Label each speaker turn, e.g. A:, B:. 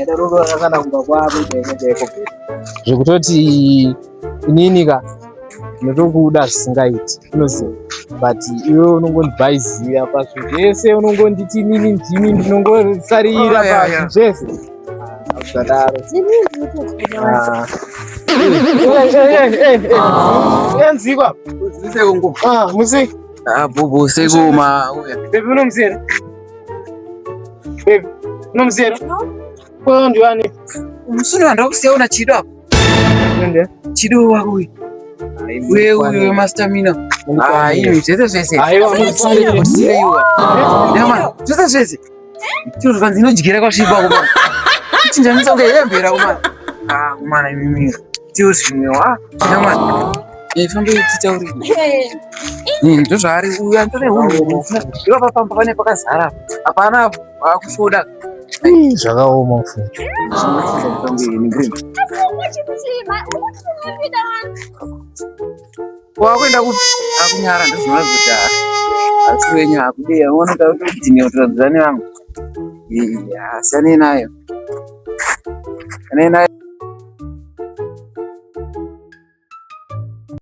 A: Kana kumba kwako chaiko chaiko zvekutoti inini ka ndinotokuda zvisingaiti unoziva but iwe unongondibhaizira pazvinhu zvese unongonditi inini ndini ndinongosarira
B: Oh, yeah,
A: pazvinhu zvese Ah, usadaro Ah. Eh, eh, eh, eh, eh. Nzikwa. Ah, musi.
B: Ah, bobo seko ma uya.
A: Baby unomusiyera. Baby unomusiyera. Ko ndiwani?
B: Musuni wandakusiya una chido apa.
A: Nde.
B: Chido wako uyu. Uye uyu master mina. Ah, imi zvese zvese.
A: Aiwa mukufanire.
B: Usire iwe. Nyama, zvese zvese. Chiro zvanzi inodyira kwasviba kuma. Kuchinjanisa kunge hembe ra kuma. Ah, kumana imi. Tiyo zvimwe wa. Nyama. Eh, fambe titauri. Ndozvaari uyu andore hunhu. Ivo pamba pane pakazara. Hapana akufoda.
A: Zvakaoma mfumo.
B: Wakuenda kupi? Akunyara ndozvinoratidza kuti asi wenyu akudei aona kuti ndine kutoradzana nevamwe. Siyanei nayo. Siyanei nayo.